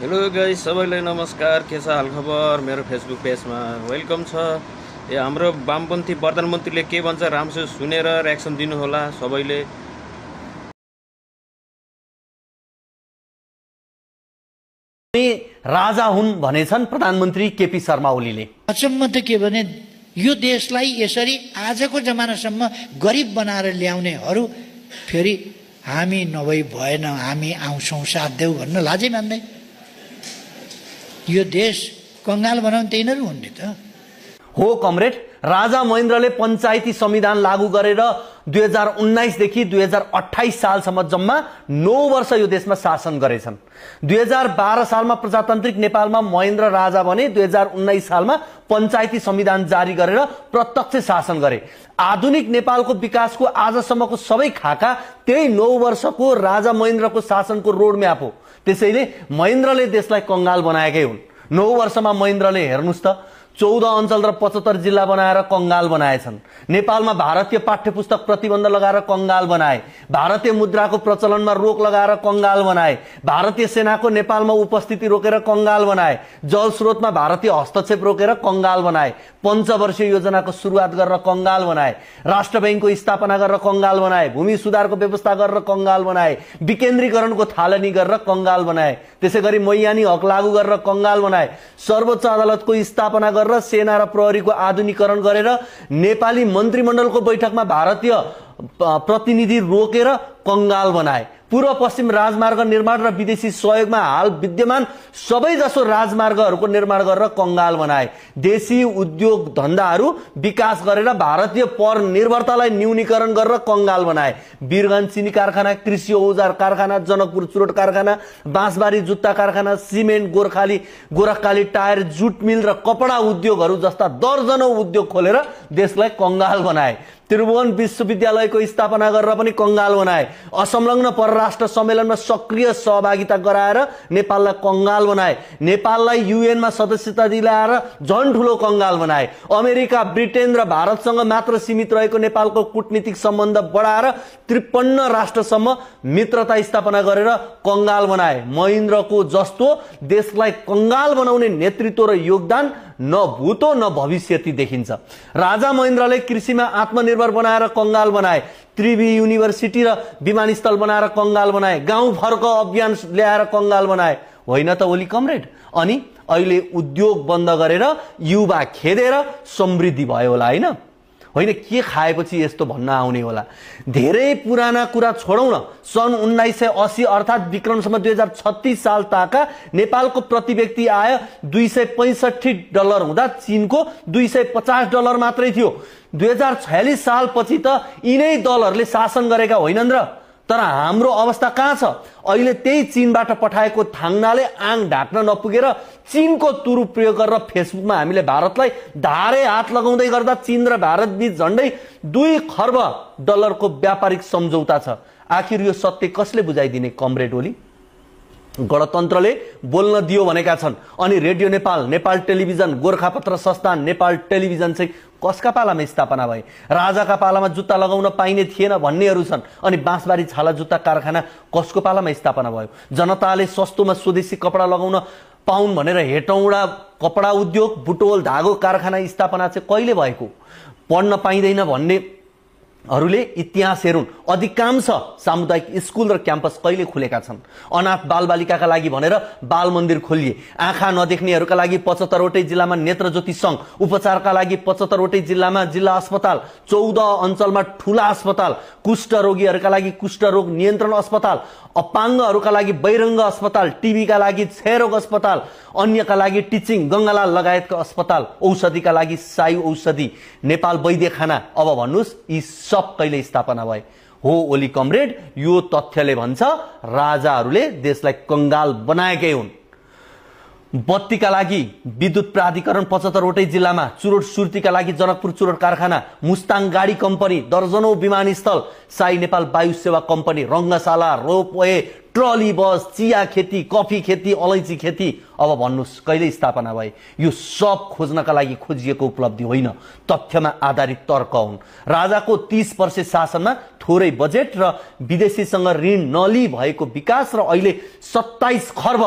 Hello guys, सबैलाई नमस्कार। के छ हालखबर? मेरो फेसबुक पेजमा वेलकम छ। हाम्रो वामपन्थी प्रधानमन्त्रीले के भन्छ राम्रोसँग सुनेर रियाक्सन दिनु होला सबैले। राजा हुन् भनेछन् प्रधानमन्त्री केपी शर्मा ओलीले। अचम्म त के भने यो देशलाई यसरी आजको जमानासम्म गरिब बनाएर ल्याउनेहरू फेरि हामी नभई भएन, हामी आउँछौँ साथ देऊ भन्न लाजै मान्दै। यो देश कंगाल बनाउने त यिनीहरू हुन् नि त। हो कमरेड, राजा महेन्द्रले पञ्चायती संविधान लागू गरेर 2019 देखि 2028 सालसम्म जम्मा 9 वर्ष यो देशमा शासन गरेछन्। 2012 सालमा प्रजातान्त्रिक नेपालमा महेन्द्र राजा बने। 2019 सालमा पञ्चायती संविधान जारी गरेर प्रत्यक्ष शासन गरे। आधुनिक नेपालको विकासको आजसम्मको सबै खाका त्यही 9 वर्षको राजा महेन्द्रको शासनको रोडम्याप हो। त्यसैले महेन्द्रले देशलाई कंगाल बनाएकै हुन्। 9 वर्षमा महेन्द्रले हेर्नुस् त 14 अञ्चल र 75 जिल्ला बनाएर कंगाल बनाएछन्। नेपालमा भारतीय पाठ्यपुस्तक प्रतिबन्ध लगाएर कंगाल बनाए। भारतीय मुद्राको प्रचलनमा रोक लगाएर कंगाल बनाए। भारतीय सेनाको नेपालमा उपस्थिति रोकेर कंगाल बनाए। जलस्रोतमा भारतीय हस्तक्षेप रोकेर कंगाल बनाए। पञ्चवर्षीय योजनाको सुरुवात गरेर कंगाल बनाए। राष्ट्र बैंकको स्थापना गरेर कंगाल बनाए। भूमि सुधारको व्यवस्था गरेर कंगाल बनाए। विकेन्द्रीकरणको थालनी गरेर कंगाल बनाए। त्यसैगरी मैयानी हक लागू गरेर कंगाल बनाए। सर्वोच्च अदालतको स्थापना गरेर सेना र प्रहरीको आधुनिकीकरण गरेर नेपाली मन्त्रीमण्डलको बैठकमा भारतीय प्रतिनिधि रोकेर कंगाल बनाए। पूर्व पश्चिम राजमार्ग निर्माण र विदेशी सहयोगमा हाल विद्यमान सबैजसो राजमार्गहरूको निर्माण गरेर कंगाल बनाए। देशी उद्योग धन्दाहरू विकास गरेर भारतीय परनिर्भरतालाई न्यूनीकरण गरेर कंगाल बनाए। वीरगञ्ज चिनी कारखाना, कृषि औजार कारखाना, जनकपुर चुरोट कारखाना, बाँसबारी जुत्ता कारखाना, सिमेन्ट, गोरखकाली टायर, जुट मिल र कपडा उद्योगहरू जस्ता दर्जनौं उद्योग खोलेर देशलाई कंगाल बनाए। त्रिभुवन विश्वविद्यालयको स्थापना गरेर पनि कंगाल बनाए। असंलग्न परराष्ट्र सम्मेलनमा सक्रिय सहभागिता गराएर नेपाललाई कंगाल बनाए। नेपाललाई युएनमा सदस्यता दिलाएर झन् ठूलो कंगाल बनाए। अमेरिका, ब्रिटेन र भारतसँग मात्र सीमित रहेको नेपालको कूटनीतिक सम्बन्ध बढाएर 53 राष्ट्रसम्म मित्रता स्थापना गरेर कंगाल बनाए। महेन्द्रको जस्तो देशलाई कंगाल बनाउने नेतृत्व र योगदान न भूतो न भविष्यती देखिन्छ। राजा महेन्द्रले कृषिमा आत्मनिर्भर बनाएर कंगाल बनाए। त्रिवी युनिभर्सिटी र विमानस्थल बनाएर कंगाल बनाए। गाउँ फर्क अभियान ल्याएर कंगाल बनाए। होइन त ओली कमरेड? अनि अहिले उद्योग बन्द गरेर युवा खेदेर समृद्धि भयो होला, होइन के खाएपछि यस्तो भन्न आउने होला। धेरै पुराना कुरा छोडौं न। सन् 1980 अर्थात् विक्रमसम्म 2036 साल ताका नेपालको प्रति व्यक्ति आय $265 हुँदा चीनको $250 मात्रै थियो। 2046 सालपछि त यिनै दलहरूले शासन गरेका होइनन् र। तर हाम्रो अवस्था कहाँ छ? अहिले त्यही चीनबाट पठाएको थाङ्नाले आङ ढाक्न नपुगेर चीनको तुरु प्रयोग गरेर फेसबुकमा हामीले भारतलाई धारे हात लगाउँदै गर्दा चीन र भारत बीच झण्डै $2 खर्ब को व्यापारिक सम्झौता छ। आखिर यो सत्य कसले बुझाइदिने कमरेड ओली? गणतन्त्रले बोल्न दियो भनेका छन्। अनि रेडियो नेपाल, नेपाल टेलिभिजन, गोरखापत्र संस्थान, नेपाल टेलिभिजन चाहिँ कसका पालामा स्थापना भए? राजाका पालामा जुत्ता लगाउन पाइने थिएन भन्नेहरू छन्। अनि बाँसबारी छाला जुत्ता कारखाना कसको पालामा स्थापना भयो? जनताले सस्तोमा स्वदेशी कपडा लगाउन पाउन् भनेर हेटौडा कपडा उद्योग, बुटोल धागो कारखाना स्थापना चाहिँ कहिले भएको? पढ्न पाइँदैन भन्नेहरूले इतिहास हेरुन्। अधिकांश सामुदायिक स्कुल र क्याम्पस कहिले खुलेका छन्? अनाथ बालबालिकाका लागि भनेर बाल मन्दिर खोलिए। आँखा नदेख्नेहरूका लागि 75 वटै जिल्लामा नेत्रज्योति संघ, उपचारका लागि 75 वटै जिल्लामा जिल्ला अस्पताल, 14 अञ्चलमा ठूला अस्पताल, कुष्ठ रोगीहरूका लागि कुष्ठ रोग नियन्त्रण अस्पताल, अपाङ्गहरूका लागि बैरङ्ग अस्पताल, टीबीका लागि क्षयरोग अस्पताल, अन्यका लागि टिचिङ, गंगालाल लगायतका अस्पताल, औषधिका लागि साई औषधि, नेपाल वैद्यखाना। अब भन्नुस् यी सब कहिले स्थापना भए? हो ओली कमरेड, यो तथ्यले भन्छ राजाहरूले देशलाई कंगाल बनाएकै हुन्। बत्तीका लागि विद्युत प्राधिकरण 75 वटै जिल्लामा, चुरोट सुर्तीका लागि जनकपुर चुरोट कारखाना, मुस्ताङ गाडी कम्पनी, दर्जनौं विमानस्थल, साई नेपाल वायु सेवा कम्पनी, रंगशाला, रोपवे, ट्रली बस, चिया खेती, कफी खेती, अलैँची खेती। अब भन्नुस् कहिले स्थापना भए? यो सब खोज्नका लागि खोजिएको उपलब्धि होइन, तथ्यमा आधारित तर्क हुन्। राजाको 30 वर्ष शासनमा थोरै बजेट र विदेशीसँग ऋण नलिई भएको विकास र अहिले 27 खर्ब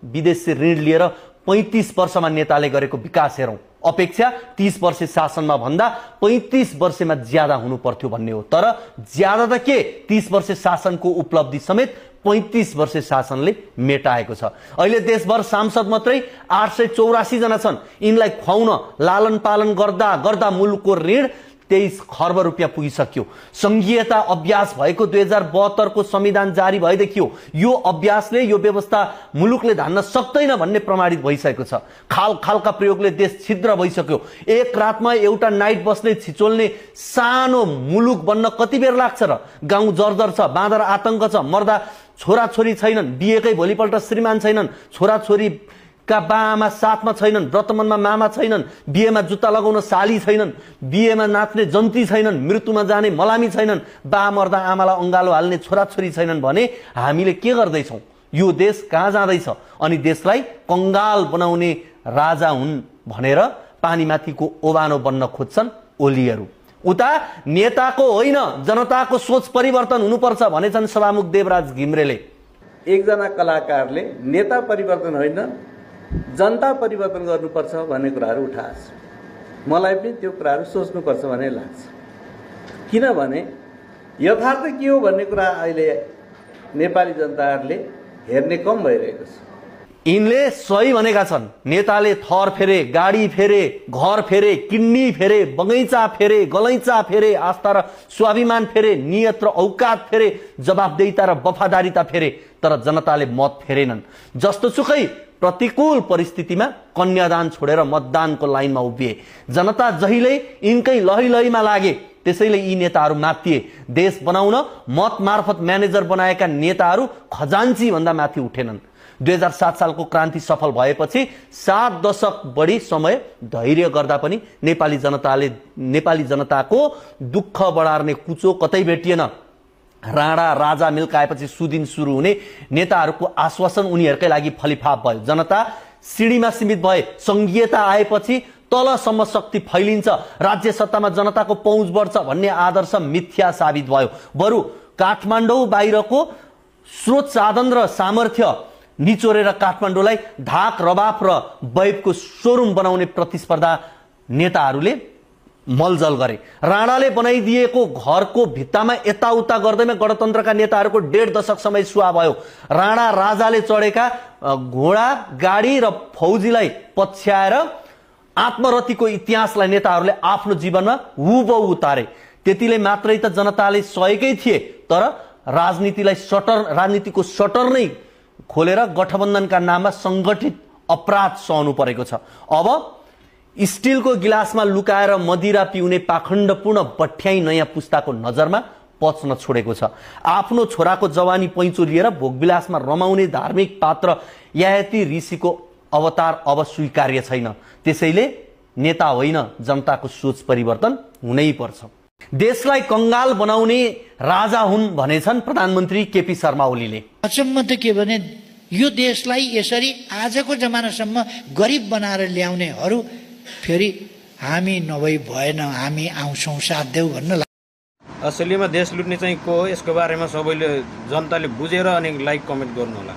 विदेशी ऋण लिएर 35 वर्षमा नेताले गरेको विकास हेरौँ, अपेक्षा 30 वर्ष शासनमा भन्दा 35 वर्षमा ज्यादा हुनु पर्थ्यो भन्ने हो। तर ज्यादा त के, 30 वर्ष शासनको उपलब्धि समेत 35 वर्ष शासनले मेटाएको छ। अहिले देशभर सांसद मात्रै 884 जना छन्। यिनलाई खुवाउन लालन पालन गर्दा गर्दा मुलुकको ऋण 23 खर्ब रुपियाँ पुगिसक्यो। संघीयता अभ्यास भएको 2072 को संविधान जारी भएदेखि हो यो अभ्यासले, यो व्यवस्था मुलुकले धान्न सक्दैन भन्ने प्रमाणित भइसकेको छ। खाल खालका प्रयोगले देश छिद्र भइसक्यो। एक रातमा एउटा नाइट बस्ने छिचोल्ने सानो मुलुक बन्न कति बेर लाग्छ र? गाउँ जर्जर छ, बाँदर आतंक छ, मर्दा छोराछोरी छैनन्, बिहेकै भोलिपल्ट श्रीमान छैनन्, छोराछोरी का बाआमा साथमा छैनन्, व्रतमनमा मामा छैनन्, बिहेमा जुत्ता लगाउन साली छैनन्, बिहेमा नाच्ने जन्ती छैनन्, मृत्युमा जाने मलामी छैनन्, बा मर्दा आमालाई अङ्गालो हाल्ने छोराछोरी छैनन् भने हामीले के गर्दैछौँ? यो देश कहाँ जाँदैछ? अनि देशलाई कंगाल बनाउने राजा हुन् भनेर पानीमाथिको ओबानो बन्न खोज्छन् ओलीहरू। उता नेताको होइन जनताको सोच परिवर्तन हुनुपर्छ भनेछन् सभामुख देवराज घिम्रेले। एकजना कलाकारले नेता परिवर्तन होइन जनता परिवर्तन गर्नुपर्छ भन्ने कुराहरू उठाएको छ। मलाई पनि त्यो कुराहरू सोच्नुपर्छ भन्ने लाग्छ। किनभने यथार्थ के हो भन्ने कुरा अहिले नेपाली जनताहरूले हेर्ने कम भइरहेको छ। यिनले सही भनेका छन्। नेताले थर फेरे, गाडी फेरे, घर फेरे, किडनी फेरे, बगैँचा फेरे, गलैँचा फेरे, आस्था र स्वाभिमान फेरे, नियत र औकात फेरे, जवाबदेहिता र वफादारीता फेरे, तर जनताले मत फेरेनन्। जस्तो सुकै प्रतिकूल परिस्थितिमा कन्यादान छोडेर मतदानको लाइनमा उभिए। जनता जहिल्यै यिनकै लहीलहीमा लागे, त्यसैले यी नेताहरू माथिए। देश बनाउन मत मार्फत म्यानेजर बनाएका नेताहरू खजान्ची भन्दा माथि उठेनन्। 2007 सालको क्रान्ति सफल भएपछि 7 दशक बढी समय धैर्य गर्दा पनि नेपाली जनताको दुःख बढार्ने कुचो कतै भेटिएन। राणा राजा मिल्काएपछि सुदिन सुरु हुने नेताहरूको आश्वासन उनीहरूकै लागि फलिफाप भयो। जनता सिडीमा सीमित भए। संघीयता आएपछि तलसम्म शक्ति फैलिन्छ, राज्य सत्तामा जनताको पहुँच बढ्छ भन्ने आदर्श मिथ्या साबित भयो। बरु काठमाडौँ बाहिरको स्रोत साधन र सामर्थ्य निचोरेर काठमाडौँलाई धाक रबाफ र बैबको शोरूम बनाउने प्रतिस्पर्धा नेताहरूले मलजल गरे। राणाले बनाइदिएको घरको भित्तामा यताउता गर्दैमा गणतन्त्रका नेताहरूको 1.5 दशक समय सुहा भयो। राणा राजाले चढेका घोडा गाडी र फौजीलाई पछ्याएर आत्मरतिको इतिहासलाई नेताहरूले आफ्नो जीवनमा हुबहु उतारे। त्यतिले मात्रै त जनताले सहेकै थिए, तर राजनीतिको सटर नै खोलेर गठबन्धनका नाममा संगठित अपराध सहनु परेको छ। अब स्टिलको गिलासमा लुकाएर मदिरा पिउने पाखण्डपूर्ण बठ्याई नयाँ पुस्ताको नजरमा पच्न छोडेको छ। आफ्नो छोराको जवानी पैँचो लिएर भोगविलासमा रमाउने धार्मिक पात्र यायती ऋषिको अवतार अब स्वीकार्य छैन। त्यसैले नेता होइन जनताको सोच परिवर्तन हुनै पर्छ। देशलाई कंगाल बनाउने राजा हुन् भनेछन् प्रधानमन्त्री केपी शर्मा ओलीले। अचम्म त के भने यो देशलाई यसरी आजको जमानासम्म गरिब बनाएर ल्याउनेहरू फेरि हामी नभई भएन, हामी आउँछौँ साथ देऊ भन्न असलीमा देश लुट्ने चाहिँ को हो यसको बारेमा सबैले जनताले बुझेर अनि लाइक कमेन्ट गर्नु होला।